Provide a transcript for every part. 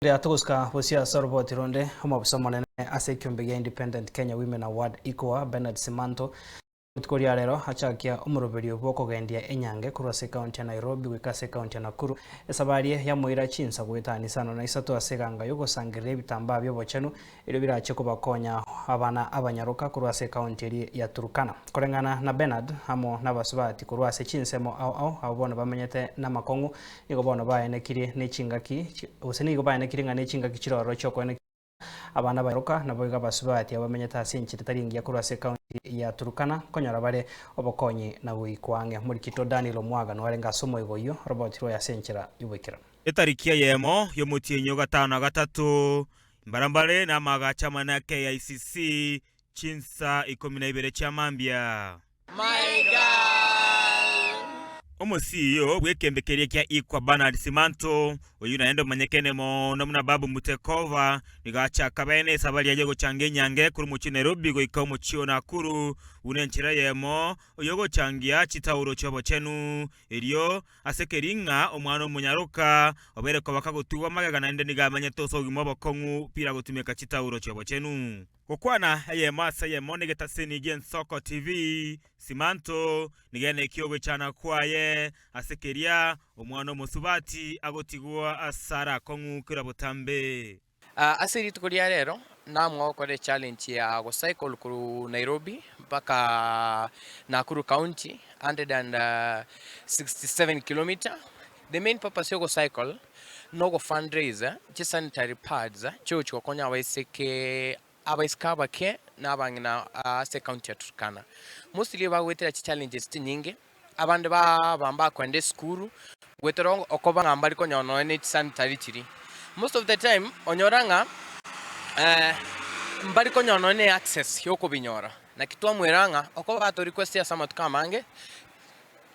Riria togosuka bosio ase oroboti ronde, omobisa omonene ase ekiombe gia Independent Kenya Women Award, IKWA, Bernard Simanto, rituko ria rero achakia omoroberio bw'okogendia enyange korwa ase ekaunti ya Nairobi goika ase ekaunti ya Nakuru. Esabari eye yamoira chinsa goetania isano na isato ase eganga y'ogosangereria ebitambaa bi'obochenu erio birache kobakonya abana abanyaroka korwa ase ekaunti eria ya Turkana. Koreng'ana na Bernard amo nabasubati korwa ase chinsemo ao ao abwo bono bamenyete namakong'u nigo bono baenekirie nechingaki gose nigo baenekirie ng'a nechingaki chiroro chiokoenekia abana abanyaroka naboigo abasubati abwo bamenyete ase enchera etari engiya korwa ase ekaunti ya Turkana nkonyora bare obokonyi na goikwa ang'e. Omorikito Daniel Omwaga noarenge ase omoigo oyio roboti rwaye ase enchera y'oboikeranu. Etariki eyemo y'omotienyi o gatano na gatato, mbarambare namagacho amanene a KICC, chinsa ikomi na ibere chia mambia. Omosio bw'ekembe keria kia Ikwa Bernard Simanto, oyio naende omanyekene mono buna Babu Mutekova, nigo achaka bene esabari yaye gochanga enyange korwa omochie o Nairobi goika omochie o Nakuru buna enchera eyemo oyogochangia chitauro chi'obochenu. Erio ase keria ng'a omwana omonyaroka obeire koba kagotugwa magega naende nigo amenyete ase obogima obokong'u bila gotumeka chitauro chi'obochenu. Gokwana eyemo ase eyemo negetasini gi'Ensoko TV, Simanto nigo enekia ogoichana kwaye ase keria omwana omosubati agotigwa ase arakong'u kera botambe. Ase rituko ria rero namwe gokora echallenge ya gocycle korwa Nairobi mpaka Nakuru county 167 kilometer. The main purpose ya ogocycle nogo fundraise chisanitary pads chigochi gokonya abaiseke abaiseke abake na abang'ina ase ecounty ya Turkana. Mostly bagoetera chichallenges chinyinge, abande baba mbakoenda esukuru, goetera okoba ng'a mbari konyora nonye ne chisanitary chiria. Most of the time onyora ng'a mbari konyora nonye ne access ya okobinyora. Naki twamwera ng'a okoba bato request ase amatuko amange,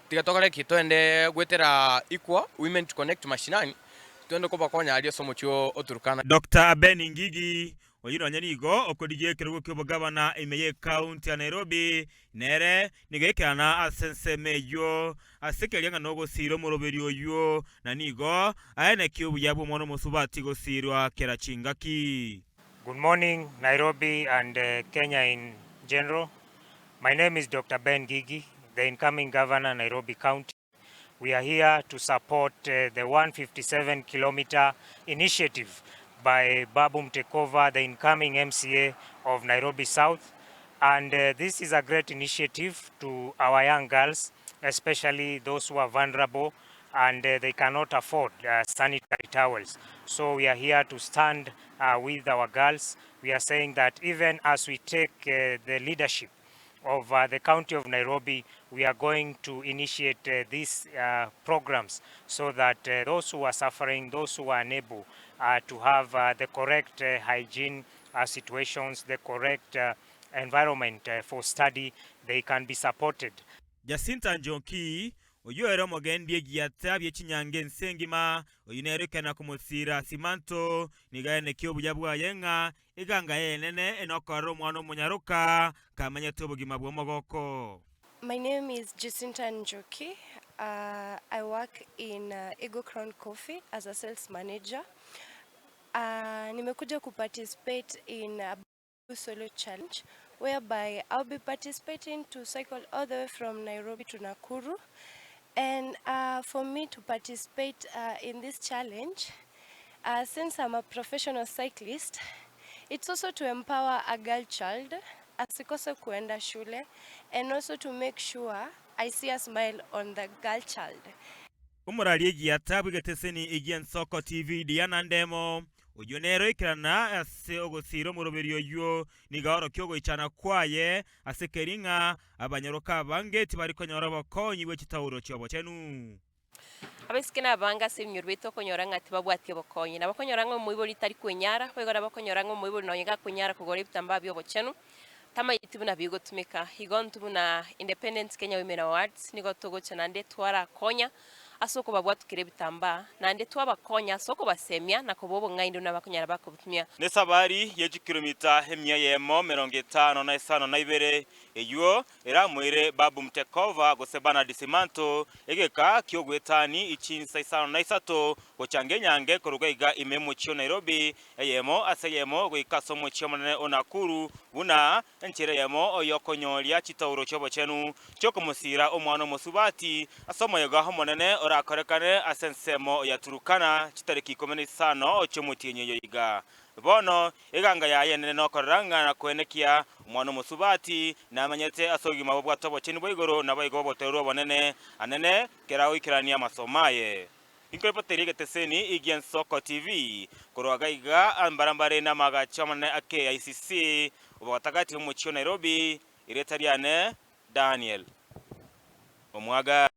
Tiga tokore ki? Toende goetera Equal Women to Connect Mashinani, toende kobakonya aria ase omochie o Turkana. Doctor Ben Ngigi, oyio nonya nigo okorigia ekerogo ki'obogabana ime y'ecounty ya Nairobi, nere nigo aikerana ase ensemo eyio ase keria ng'a nogosiira omoroberio oyio, na nigo aenekia obuya bw'omwana omosubati gosiirwa kera chingaki. Good morning Nairobi and Kenya in general. My name is Doctor Ben Gigi, the incoming governor Nairobi County. We are here to support the 157 kilometer initiative by Babu Mtekova, the incoming MCA of Nairobi South. And this is a great initiative to our young girls, especially those who are vulnerable and they cannot afford sanitary towels. So we are here to stand with our girls. We are saying that even as we take the leadership of the county of Nairobi, we are going to initiate these programs so that those who are suffering, those who are unable to have the correct hygiene situations, the correct environment for study, they can be supported. Jacinta Njoki, Oyio ere omogendi egiata bie chinyange ense engima, oyio nere oikena komosiira Simanto, nigo aenekia obuya bwaye ng'a eganga yaye enene enokorera omwana omonyaroka kamenyete obogima bw'omogoko. My name is Jacinta Njoki, I work in Eagle Crown Coffee as a sales manager. Nimekuja kuparticipate in Solo Challenge whereby I'll be participating to cycle all the way from Nairobi to Nakuru and uh, for me to participate uh, in this challenge uh, since I'm a professional cyclist it's also to empower a girl child asikose kuenda shule and also to make sure I see a smile on the girl child. Omoraria egiata bw'egeteseni egi'Ensoko TV Diana Ndemo Oyio nere oikerana ase ogosiira omoroberio oyio, nigo aorokia ogoichana kwaye ase keria ng'a abanyaroka abange tibari konyora obokonyi bwe chitauro chi'obochenu. Abaiseke nabange ase ebinyoro biaito okonyora ng'a tibabwati obokonyi. Nabo okonyora ng'a omoibori tari kwenyara, boigo nabo okonyora ng'a omoibori nonye gakwenyara kogora ebitambaa bi'obochenu, tamaeti buna bigotumeka. Igo intwe buna Independent Kenya Women Awards nigo togocha naende twarakonya. ase okobabwatukera ebitambaa, naende twabakonya ase okobasemia na kobaa obong'aini buna bakonyara bakobutumia. Nesabari ye chikilomita emia eyemo 52 eyio eramoire Babu Mtekova gose Bernard Simanto egeka ki'ogwetani chinsa 53 gochanga enyange koruga iga ime y'omochie o Nairobi eyemo ase eyemo goika ase omochie omonene o Nakuru buna enchera eyemo y'okonyoria chitauro chi'obochenu chi'okomosiira omwana omosubati ase omoyega omonene orakorekane ase ensemo ya Turukana chitariki 15 chi'omotienyi oyo iga. Bono eganga yaye enene nokorora ng'a nakoenekia omwana omosubati namenyete ase obogima bobwate obochenu bwa igoro naboigo obotoereru obonene anene kera agoikerania amasomo aye. Inkorepoteria egeteseni gi'Ensoko TV korwa gaiga mbarambare namagacho amanene a KICC, obogatagati bw'omochie o Nairobi, erieta riane Daniel Omwaga.